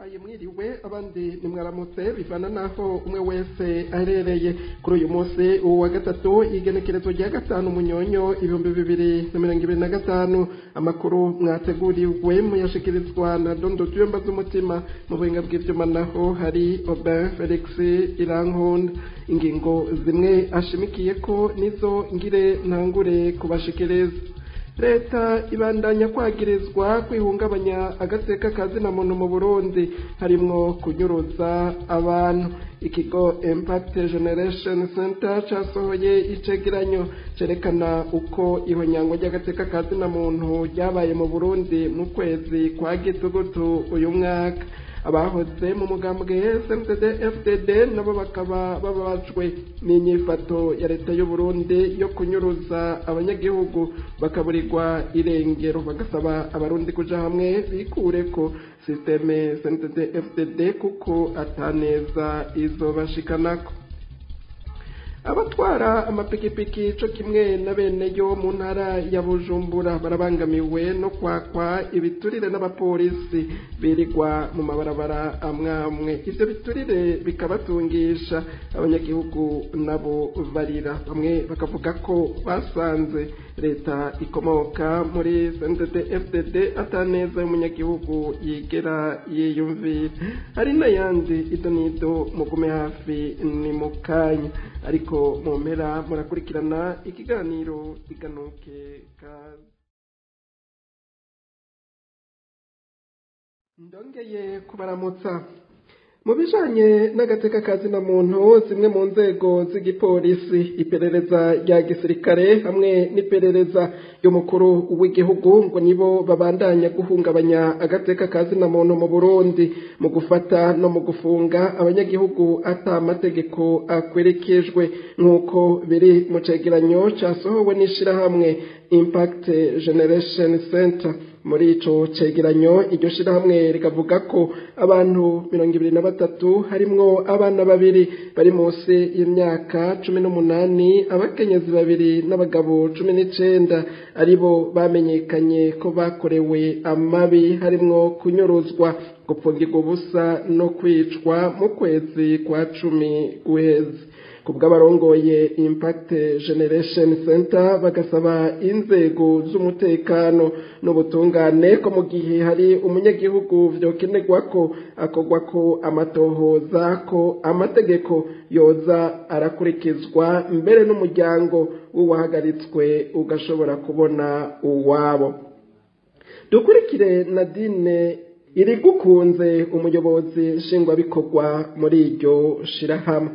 Ndabahaye mwiriwe, abandi nimwaramutse, bivana naho umwe wese aherereye. Kuri uyu munsi wa gatatu, igenekerezo rya 5 Munyonyo 2025, amakuru mwateguriwe muyashikirizwa na Dondo Tuyomba z'umutima. Mu buhinga bw'ivyuma naho hari Aubin Felix Irankunda. Ingingo zimwe ashimikiye ko nizo ngire ntangure kubashikiriza: leta ibandanya kwagirizwa kwihungabanya agateka kazina muntu mu Burundi, harimwo kunyuruza abantu. Ikigo Impact Generation Center casohoye icegeranyo cerekana uko ihonyango ry'agateka kazina muntu ryabaye mu Burundi mu kwezi kwa Gitugutu uyu mwaka. Abahoze mu mugambwe CNDD FDD nabo bakaba bababajwe n'inyifato ya leta y'u Burundi yo kunyuruza abanyagihugu bakaburirwa irengero, bagasaba abarundi kuja hamwe bikureko système CNDD FDD kuko ataneza izobashikanako. Abatwara amapikipiki co kimwe na bene yo mu ntara ya Bujumbura barabangamiwe no kwakwa ibiturire n'abapolisi birirwa mu mabarabara amwamwe. Ivyo biturire bikabatungisha, abanyagihugu nabo barira, bamwe bakavuga ko basanze leta ikomoka muri CNDD FDD ataneza y'umunyagihugu yigera yiyumvira. Hari n'ayandi idonido, mugume hafi, ni mu kanya, ariko mu mpera murakurikirana ikiganiro Iganuke. Kaze, ndongeye kubaramutsa. Mu bijanye n'agateka kazina muntu, zimwe mu nzego z'igipolisi, iperereza rya gisirikare hamwe n'iperereza y'umukuru w'igihugu ngo nibo babandanya guhungabanya agateka kazina muntu mu Burundi mu gufata no mu gufunga abanyagihugu ata mategeko akwirikijwe, nk'uko biri mu cegeranyo casohowe n'ishirahamwe Impact Generation Center. Muri ico cegeranyo, iryo shirahamwe rikavuga ko abantu 23, harimwo abana babiri bari munsi y'imyaka 18, abakenyezi babiri n'abagabo 19, aribo bamenyekanye ko bakorewe amabi, harimwo kunyuruzwa, gupfungirwa ubusa no kwicwa mu kwezi kwa 10 guheze. Kubw'abarongoye Impact Generation Center, bagasaba inzego z'umutekano n'ubutungane ko mu gihe hari umunyagihugu vyokenerwa ko akorwa ko amatohoza, ko amategeko yoza arakurikizwa, mbere n'umuryango w'uwahagaritswe ugashobora kubona uwabo. Dukurikire Nadine Irigukunze, umuyobozi nshingwabikorwa muri iryo shirahamwe.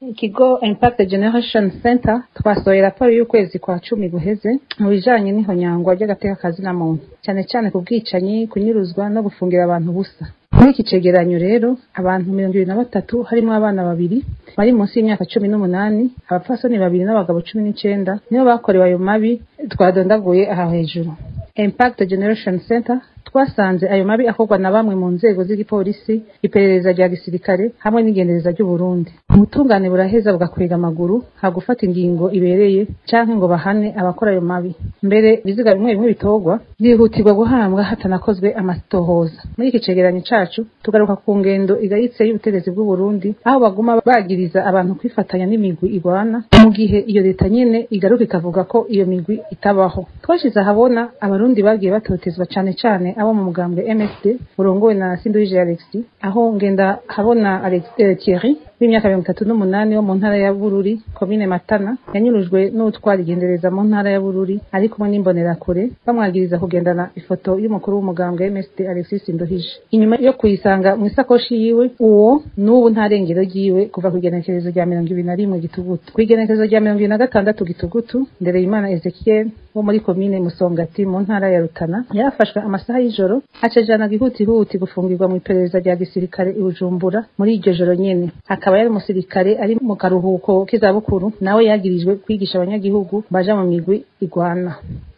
Ikigo Impact Generation Center twasohoye raporo y'ukwezi kwa 10 guheze mu bijanye n'ihonyangwa ry'agateka kazina muntu, cyane cyane ku bwicanyi, kunyuruzwa no gufungira abantu ubusa. Muri iki cegeranyo rero, abantu 23, harimo abana babiri bari munsi y'imyaka 18, abapfasoni babiri n'abagabo 19, nibo bakorewe ayo mabi twadondaguye aha hejuru. Impact Generation Center twasanze ayo mabi akorwa na bamwe mu nzego z'igipolisi, iperereza rya gisirikare hamwe n'igendereza ry'u Burundi. Ubutungane buraheza bugakwega amaguru ha gufata ingingo ibereye canke ngo bahane abakora ayo mabi. Mbere ibiziga bimwe bimwe bitorwa byihutirwa guhambwa hatanakozwe amatohoza. Muri iki cegeranyo cacu tugaruka ku ngendo igayitse y'ubutegetsi bw'u Burundi, aho baguma bagiriza abantu kwifatanya n'imigwi igwana, mu gihe iyo leta nyene igaruka ikavuga ko iyo migwi itabaho. Twashize ahabona abarundi bagiye batotezwa, cane cane abo mu mugambwe MSD urongowe na Sinduhije Alexis, aho ngenda habona Alex Thierry w'imyaka 38 wo mu ntara ya Bururi, komine Matana, yanyurujwe n'utwara igendereza mu ntara ya Bururi ari kumwe n'imbonerakure, bamwagiriza kugendana ifoto y'umukuru w'umugambwe MSD Alexis Sinduhije. Inyuma yo kuyisanga mu isakoshi yiwe, uwo n'ubu nta rengero ryiwe kuva ku igenekerezo rya 21 Gitugutu. Ku igenekerezo rya 26 Gitugutu, Ndereyimana Ezekiel wo muri komine Musongati mu ntara ya Rutana yarafashwe amasaha y'ijoro, acajana gihutihuti gufungirwa mu iperereza rya gisirikare i Bujumbura. Muri iryo joro nyene, akaba yari umusirikare ari mu karuhuko k'izabukuru, nawe yagirijwe kwigisha abanyagihugu baja mu migwi igwana.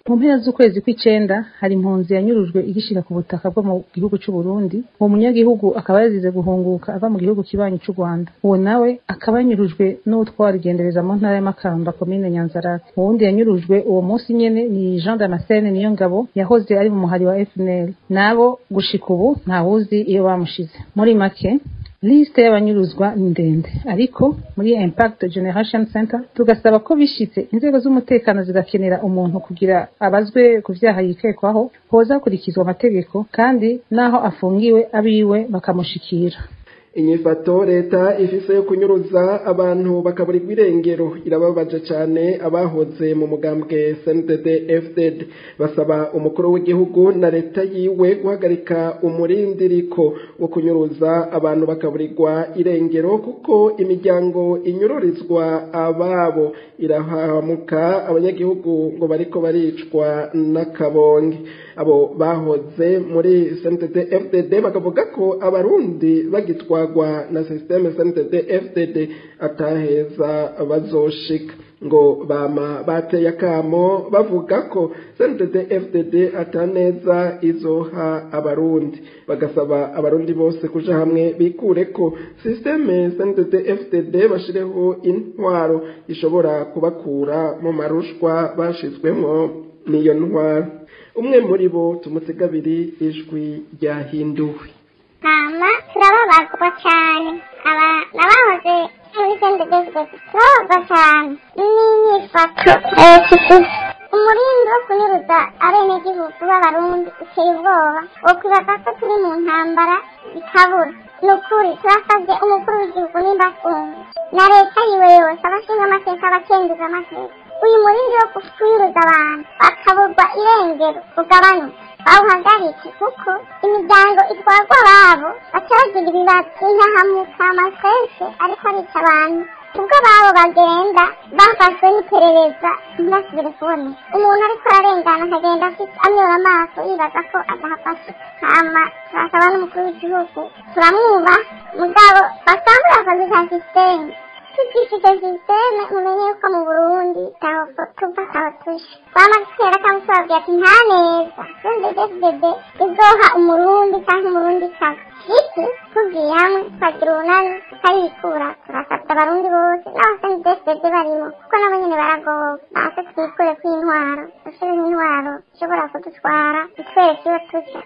Mu mpera z'ukwezi kw'icenda hari impunzi yanyurujwe igishika ku butaka bwo mu gihugu c'u Burundi. Uwo munyagihugu akaba yazize guhunguka ava mu gihugu kibanyi c'u Rwanda. Uwo nawe akaba yanyurujwe n'uwutwara igendereza mu ntara y'Amakamba, komine Nyanzarake. Uwundi yanyurujwe uwo munsi nyene ni Jean Damascene Niyongabo, yahoze ari mu muhari wa FNL. Nabo gushika ubu ntawuzi iyo bamushize. Muri make, liste y'abanyuruzwa ni ndende, ariko muri Impact Generation Center tugasaba ko bishitse inzego z'umutekano zigakenera umuntu kugira abazwe ku vyaha yikekwaho, hoza hakurikizwa amategeko, kandi naho afungiwe abiwe bakamushikira. Inyifato leta ifise yo kunyuruza abantu bakaburirwa irengero irababaje cane abahoze mu mugambwe CNDD FDD. Basaba umukuru w'igihugu na leta yiwe guhagarika umurindiriko wo kunyuruza abantu bakaburirwa irengero, kuko imiryango inyururizwa ababo irahamuka, abanyagihugu ngo bariko baricwa n'akabonge. Abo bahoze muri CNDD FDD bakavuga ko abarundi bagitwagwa na systeme CNDD FDD ataheza bazoshika. Ngo bama bateye akamo bavuga ko CNDD FDD ataneza izoha abarundi, bagasaba abarundi bose kuja hamwe bikure ko systeme CNDD FDD, bashireho intwaro ishobora kubakura mu marushwa bashizwemo n'iyo ntwaro. Umwe muri bo tumutegabiri, ijwi ryahinduwe. Hama turababazwa cyane, aba nabahoze muri CNDD-FDD, turababazwa cyane n'inyifato ifise umurindi wo kunyuruza abenegihugu b'abarundi uteye ubwoba. Wokwibaza ko turi mu ntambara bikabura. Ni ukuri turasabye umukuru w'igihugu nimba afunze na leta yiwe yose, abashinga amateka, abakenguza amateka, uyu murindi wo kunyuruza abantu bakaburwa irengero ugabanuke, bawuhagarike, kuko imiryango itwarwa ababo baca bagira ibibazo. Intahamuka amasese ariko arica abantu ubwo ababo bagenda bafashwe n'iperereza ntibasubire kuboneka. Umuntu ariko ararengana akagenda afite amyora amaso yibaza ko adahafashe. Hama turasaba n'umukuru w'igihugu, turamwubaha, mugabo basambure akazi ka sisiteme. Tugifite sisiteme, mumenye yuko mu Burundi taho tuva taho tuje. Twama dutera cyangwa tubabwira ati nta neza CNDD-FDD izoha umurundi cyangwa umurundi kazi iki. Tugiye hamwe tukagira urunani tukayikura. Turasabye abarundi bose n'aba CNDD-FDD barimo, kuko nabo nyene baragowe, baze twikure kw'intwaro, dushireho intwaro ishobora kudutwara, itwereke iyo tuja,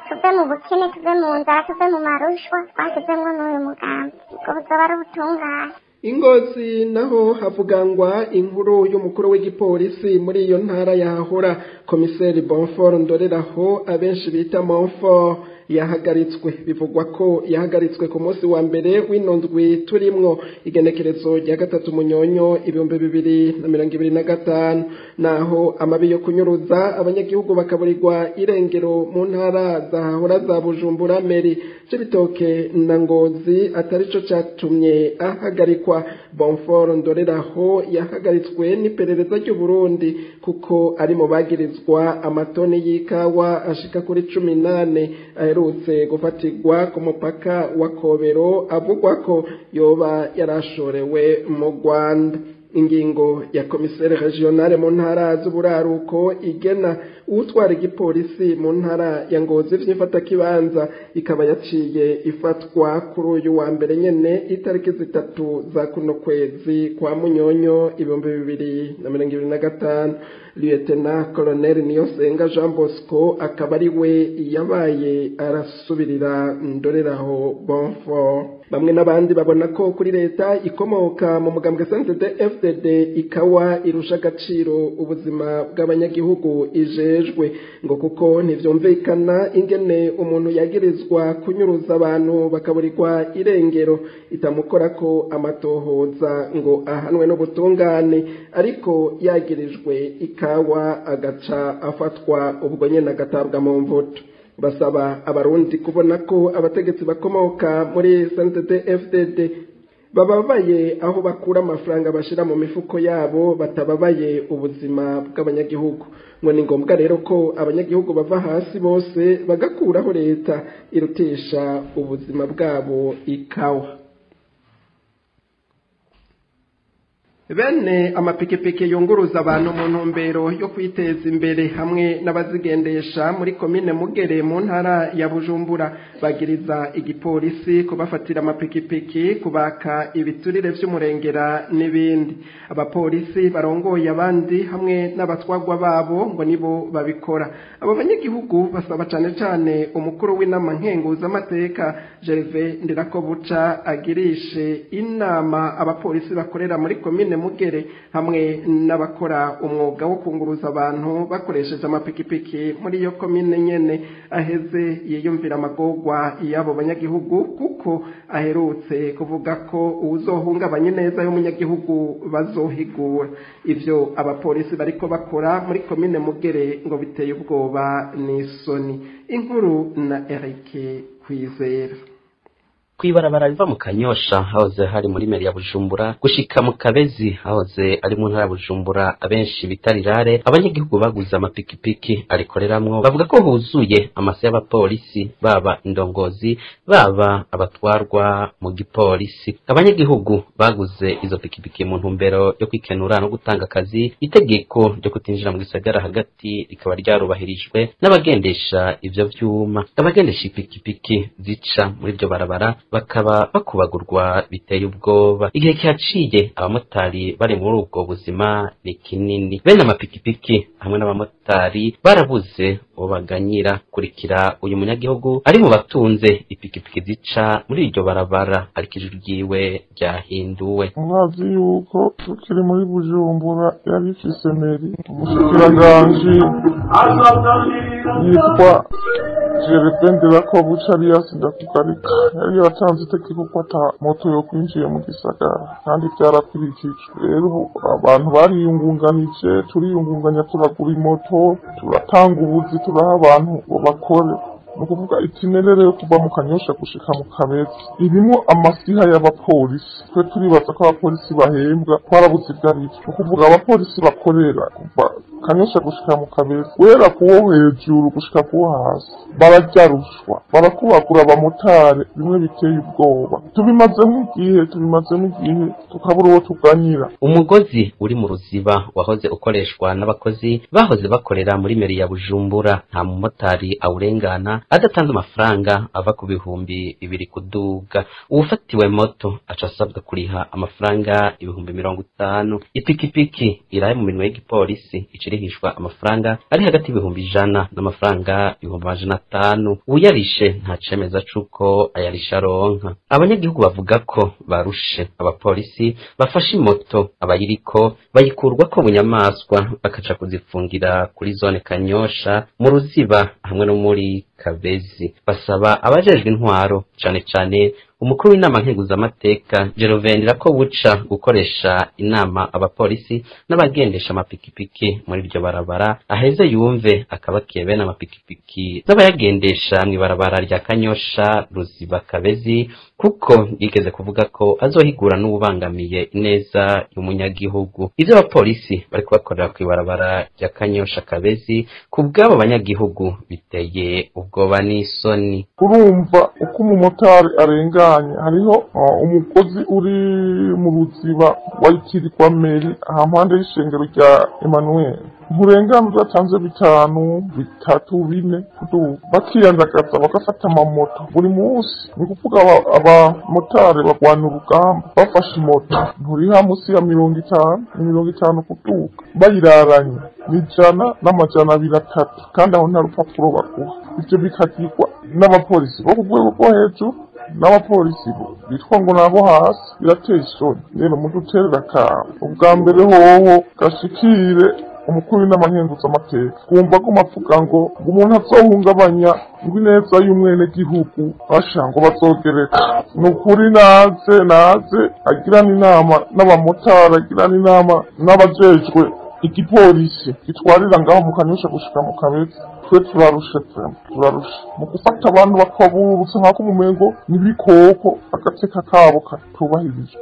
tuve mu bukene, tuve mu nzara, tuve mu marushwa twashyizemwo n'uyu mugambi. Ubwo buzoba ari ubutungane. Ingozi naho havugangwa inkuru y'umukuru w'igipolisi muri iyo ntara yahahora, komiseri Bonfort Ndoreraho, abenshi bita Monfort, yahagaritswe. Bivugwa ko yahagaritswe ku munsi wa mbere w'ino ndwi turimwo, igenekerezo rya 3 Munyonyo 2025. Naho amabi yo kunyuruza abanyagihugu bakaburirwa irengero mu ntara zahahora za Bujumbura Meri, Cibitoke na Ngozi atari co catumye ahagarikwa, Bonfort Ndoreraho yahagaritswe n'iperereza ry'u Burundi kuko ari mu bagirizwa amatoni y'ikawa ashika kuri 18 aherutse gufatirwa ku mupaka wa Kobero, avugwa ko yoba yarashorewe mu Rwanda. Ingingo ya komiseri regionale mu ntara z'uburaruko igena uwutwara igipolisi mu ntara ya Ngozi vy'imfatakibanza ikaba yaciye ifatwa kuri uyu wa mbere nyene, itariki 3 za kuno kwezi kwa Munyonyo 2025. Lieutenant Colonel Niyosenga Jean Bosco akaba ari we yabaye arasubirira Ndoreraho Bonfort. Bamwe n'abandi babona ko kuri leta ikomoka mu mugambwe CNDD FDD ikawa irusha agaciro ubuzima bw'abanyagihugu ijejwe, ngo kuko ntivyumvikana ingene umuntu yagirizwa kunyuruza abantu bakaburirwa irengero itamukorako amatohoza ngo ahanwe n'ubutungane, ariko yagirijwe ikawa agaca afatwa ubwo nyene agatabwa mu mvuto. Basaba abarundi kubona ko abategetsi bakomoka muri CNDD FDD bababaye aho bakura amafaranga bashira mu mifuko yabo, batababaye ubuzima bw'abanyagihugu. Ngo ni ngombwa rero ko abanyagihugu bava hasi bose bagakuraho leta irutisha ubuzima bwabo ikawa. Bene amapikipiki yunguruza abantu mu ntumbero yo kwiteza imbere hamwe n'abazigendesha muri komine Mugere mu ntara ya Bujumbura bagiriza igipolisi kubafatira amapikipiki, kubaka ibiturire vy'umurengera n'ibindi. Abapolisi barongoye abandi hamwe n'abatwagwa babo ngo nibo babikora. Abo banyagihugu basaba cane cane umukuru w'inama nkenguzamateka Gervais Ndirakobuca agirishe inama abapolisi bakorera muri komine Mugere hamwe n'abakora umwuga wo kunguruza abantu bakoresheje amapikipiki muri iyo komine nyene, aheze yiyumvira amagorwa y'abo banyagihugu kuko aherutse kuvuga ko uwuzohungabanya neza y'umunyagihugu bazohigura. Ivyo abapolisi bariko bakora muri komine Mugere ngo biteye ubwoba n'isoni. Inkuru na Eric Kwizera. Kwibarabara riva mu Kanyosha hahoze hari muri meri ya Bujumbura gushika mu Kabezi hahoze ari mu ntara ya Bujumbura abenshi bitarirare, abanyagihugu baguze amapikipiki arikoreramwo bavuga ko huzuye amase y'abapolisi, baba indongozi baba abatwarwa mu gipolisi. Abanyagihugu baguze izo pikipiki mu ntumbero yo kwikenura no gutanga akazi. Itegeko ryo kutinjira mu gisagara hagati rikaba ryarubahirijwe n'abagendesha ivyo vyuma. Abagendesha ipikipiki zica muri iryo barabara bakaba bakubagurwa biteye ubwoba. Igihe kihaciye abamotari bari muri ubwo buzima ni kinini. Bene amapikipiki hamwe n'abamotari barabuze uwo baganyira. Kurikira uyu munyagihugu ari mu batunze ipikipiki zica muri iryo barabara, ariko ijwi ryiwe ryahinduwe. Murazi yuko tukiri muri Bujumbura yari ifise meri umushikiranganji yitwa Gervais Ndirakobuca alias Ndakugarika yari yaratanze itegeko ko ata moto yo kwinjiye mu gisagara, kandi byarakurikijwe. Rero abantu bariyungunganije, turiyungunganya, turagura imoto, turatanga ubuzi, turaha abantu ngo bakore. Ni ukuvuga itinerere yo kuva mu Kanyosha gushika mu Kabezi irimwo amasiha y'abapolisi. Twe turibaza ko abapolisi bahembwa, twarabuze ibyo ari byo. Ni ukuvuga abapolisi bakorera kuva Kanyosha gushika mu Kabezi, guhera kuwo hejuru gushika kuwo hasi, bararya rushwa, barakubagura abamotari bimwe biteye ubwoba. Tubimazemo igihe tukabura uwo tuganyira. Umugozi uri mu ruziba wahoze ukoreshwa n'abakozi bahoze bakorera muri meri ya Bujumbura, nta mumotari awurengana adatanze amafaranga ava ku 2000 kuduga. Uwufatiwe moto aca asabwa kuriha amafaranga 50,000. Ipikipiki iraye mu minwe y'igipolisi icirihishwa amafaranga ari hagati y'100,000 n'amafaranga 500,000. Uyarishe nta cemeza c'uko ayarisha aronka. Abanyagihugu bavuga ko barushe abapolisi bafashe imoto abayiriko bayikurwa ko bunyamaswa bakaca kuzifungira kuri zone Kanyosha mu Ruziba hamwe no muri Kabezi. Basaba abajejwe intwaro cane cane umukuru w'inama nkenguzamateka Gervais Ndirakobuca gukoresha inama abapolisi n'abagendesha amapikipiki muri iryo barabara, aheze yumve akabakiye bene amapikipiki n'abayagendesha mw'ibarabara rya Kanyosha Ruziba Kabezi, kuko yigeze kuvuga ko azohigura n'ubangamiye ineza y'umunyagihugu. Ivyo abapolisi bari kubakorera kw'ibarabara rya Kanyosha Kabezi ku bw'abo banyagihugu biteye ubwoba n'isoni. Urumva uko umumotari arenganye, hariho umugozi uri mu Ruziba wayitirirwa meri aha mpande y'ishengero rya Emmanuel, nturengana udatanze 5, 3, 4 kuduga, bakiyandagaza bagafata amamoto buri munsi. Ni ukuvuga abamotari bagwana urugamba, bafashe imoto nturiha munsi ya 50, ni 50 kuduga, bayiraranye ni 100 n'amajana 203, kandi aho nta rupapuro baguha. Ivyo bikagirwa n'abapolisi bo ku rwego rwo hejuru n'abapolisi bitwa ngo nabo hasi. Birateye isoni. Rero muduterera akamo ubwa mbere hoho gashikire umukuru w'inama nkenguzamateka, kumva aguma avuga ngo umuntu azohungabanya ngo ineza y'umwenegihugu basha ngo bazogereka. Ni ukuri naze agirana inama n'abamotari, agirana inama n'abajejwe igipolisi gitwarira ngaho mu Kanyosha gushika mu Kabezi. Twe turarushe, turarushe mu gufata abantu bakaburutse nk'ako mumengo n'ibikoko, agateka kabo katubahirijwe.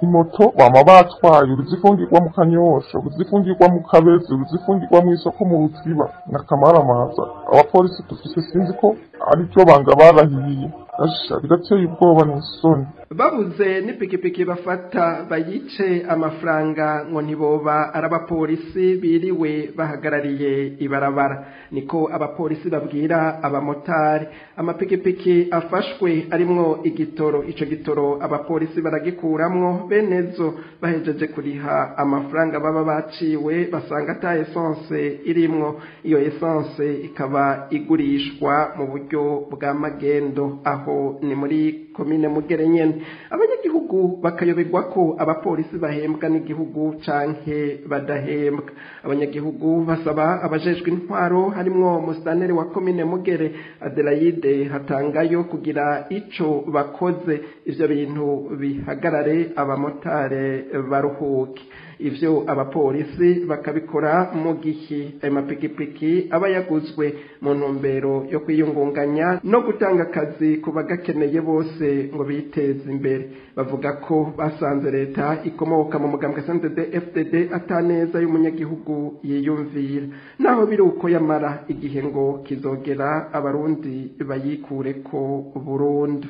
Imoto bama batwaye uruzifungirwa mu Kanyosha, uruzifungirwa mu Kabezi, uruzifungirwa mu isoko mu Ruziba na Kamaramaza. Abapolisi dufise sinzi ko ari byo banga barahiye. Asha birateye ubwoba n'isoni. Babuze n'ipikipiki bafata bayice amafaranga ngo ntiboba ari abapolisi biriwe bahagarariye ibarabara, niko abapolisi babwira abamotari. Amapikipiki afashwe arimwo igitoro, ico gitoro abapolisi baragikuramwo, benezo bahejeje kuriha amafaranga baba baciwe basanga ata essence irimwo. Iyo essence ikaba igurishwa mu buryo bwa magendo, aho ni muri komine Mugere nyene. Abanyagihugu bakayoberwa ko abapolisi bahembwa n'igihugu canke badahembwa. Abanyagihugu basaba abajejwe intwaro harimwo musitanteri wa komine Mugere Adelaide Hatangayo kugira ico bakoze ivyo bintu bihagarare, abamotare baruhuke. Ivyo abapolisi bakabikora mu gihe ayo mapikipiki aba yaguzwe mu ntumbero yo kwiyungunganya no gutanga akazi ku bagakeneye bose ngo biteze imbere. Bavuga ko basanze leta ikomoka mu mugambwe CNDD FDD ataneza y'umunyagihugu yiyumvira, naho biri uko yamara igihe ngo kizogera abarundi bayikureko burundu.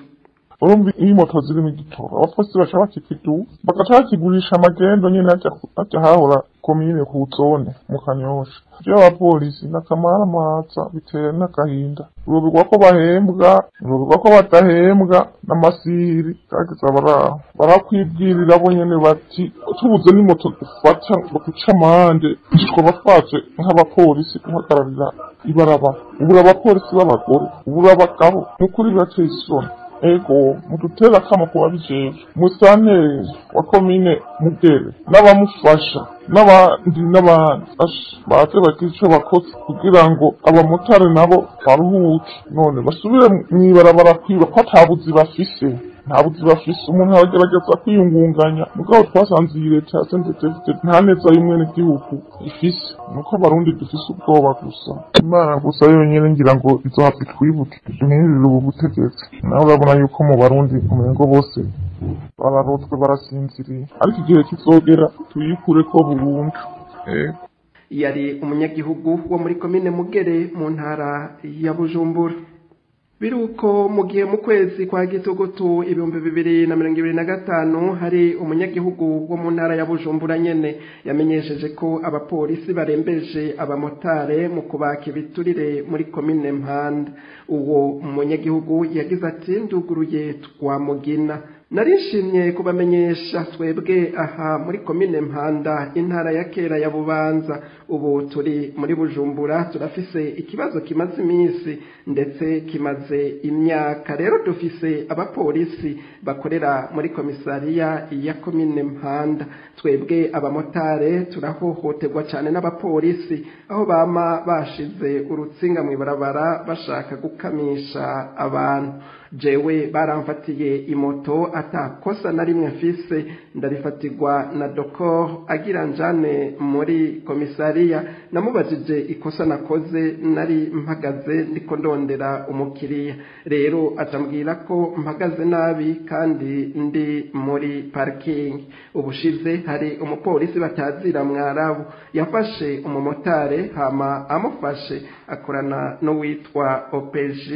Urumva iyo moto zirimo igitoro abapolisi baca bakikiduza bagaca bakigurisha amagendo nyene aja hahora komine ku zone mu Kanyosha. Ivyo abapolisi n'akamaramaza biteye n'agahinda, uroberwa ko bahembwa, uroberwa ko badahembwa n'amasiri kagize abaraho barakwibwirira bo nyene bati tubuze n'imoto dufata ngo duce amande twoba twaje nk'abapolisi guhagararira ibarabara. Ubura abapolisi b'abagore, ubura abagabo, nukuri birateye isoni. Ego mudutera akamo ku babijejwe, musitanteri wa komine Mugere n'abamufasha n'abandi n'abandi baze bagire ico bakoze kugira ngo abamotari nabo baruhuke, none basubire mw'ibarabara kwiba ko ata buzi bafise. Nta buzi bafise, umuntu aragerageza kwiyungunganya, mugabo twasanze iyi leta ya CNDD-FDD nta neza y'umwenegihugu ifise, nuko abarundi dufise ubwoba gusa. Imana gusa yonyene ngira ngo izohava itwibuke duhindurire ubu butegetsi. Nawe urabona yuko mu barundi umengo bose bararotswe barasinziriye, ariko igihe kizogera tuyikureko burundu. Ego. Yari umunyagihugu wo muri komine Mugere mu ntara ya Bujumbura. Biruko mu gihe mu kwezi kwa gitugutu 2025 hari umunyagihugu wo mu ntara ya Bujumbura nyene yamenyesheje ko abapolisi barembeje abamotare mu kubaka ibiturire muri komine Mpanda. Uwo munyagihugu yagize ati: nduguruye twamugina, narishimye kubamenyesha twebwe aha muri komine Mpanda intara ya kera ya Bubanza, ubu turi muri Bujumbura, turafise ikibazo kimaze iminsi ndetse kimaze imyaka. Rero dufise abapolisi bakorera muri komisariya ya komine Mpanda. Twebwe abamotare turahohoterwa cyane n'abapolisi, aho bama bashize urutsinga mw'ibarabara bashaka gukamisha abantu. Jewe baramfatiye imoto atakosa na rimwe mfise, ndarifatirwa na dokor agira njane muri komisariya. Namubajije ikosa nakoze, nari mpagaze ndiko ndondera umukiriya, rero acambwira ko mpagaze nabi kandi ndi muri parking. Ubushize hari umupolisi batazira mwarabu yafashe umumotare, hama amufashe akorana n'uwitwa OPG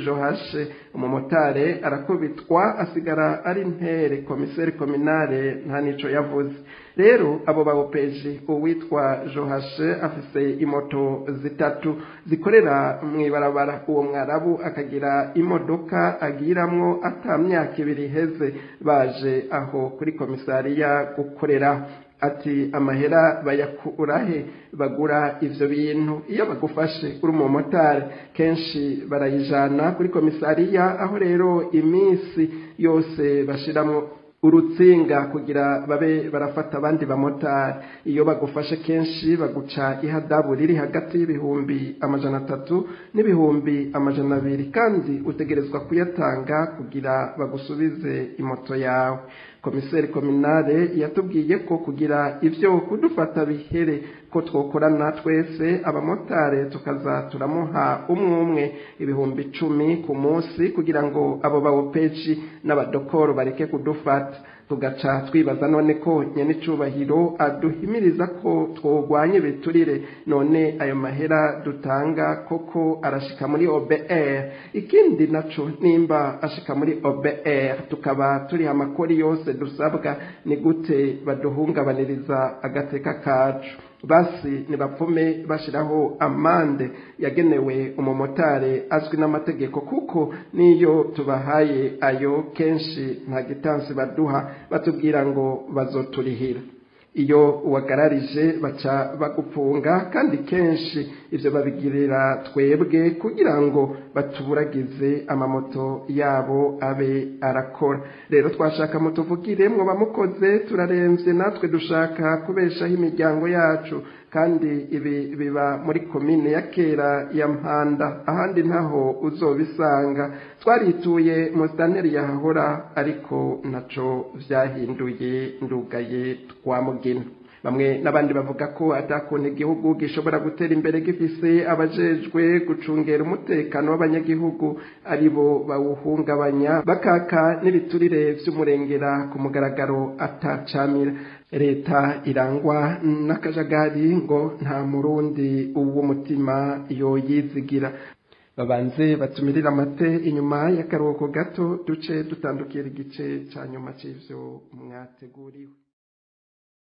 Johashe, umumotare arakubitwa asigara ari ntere. Komiseri kominare nta nico yavuze. Rero abo ba OPG, uwitwa Johashe afise imoto zitatu zikorera mw'ibarabara, uwo mwarabu akagira imodoka agiramwo ata myaka ibiri iheze, baje aho kuri komisariya gukorera. Ati amahera bayakurahe bagura ivyo bintu? Iyo bagufashe uri umumotari kenshi barayijana kuri komisariya, aho rero iminsi yose bashiramwo urutsinga kugira babe barafata abandi bamotari. Iyo bagufashe kenshi baguca ihadabu riri hagati y'300,000 n'200,000, kandi utegerezwa kuyatanga kugira bagusubize imoto yawe. Komiseri kominare yatubwiye ko kugira ivyo kudufata bihere ko twokorana twese abamotare tukaza turamuha umwe umwe 10,000 ku munsi, kugira ngo abo bawopeji n'abadokoro bareke kudufata. Tugaca twibaza none ko nyenicubahiro aduhimiriza ko twogwanye ibiturire, none ayo mahera dutanga koko arashika muri OBR? Ikindi naco, nimba ashika muri OBR tukaba turiha amakori yose dusabwa, ni gute baduhungabaniriza agateka kacu? Basi nibapfume bashiraho amande yagenewe umumotari azwi n'amategeko, kuko niyo tubahaye ayo kenshi nta gitansi baduha, batubwira ngo bazoturihira. Iyo uwagararije baca bagupfunga, kandi kenshi ivyo babigirira twebwe kugira ngo batuburagize amamoto yabo abe arakora. Rero twashaka mutuvugire mwo bamukoze, turaremvye natwe dushaka kubeshaho imiryango yacu, kandi ibi biba muri komine ya kera ya Mpanda, ahandi ntaho uzobisanga. Twarituye musitanteri yahahora ariko ntaco vyahinduye, ndugaye twamugina. Bamwe n'abandi bavuga ko atakuntu igihugu gishobora gutera imbere gifise abajejwe gucungera umutekano w'abanyagihugu aribo bawuhungabanya, bakaka n'ibiturire vy'umurengera ku mugaragaro atacamira. Leta irangwa n'akajagari ngo nta murundi uw'umutima yoyizigira. Babanze batumirira amate inyuma y'akaruhuko gato, duce dutandukira igice ca nyuma c'ivyo mwateguriwe.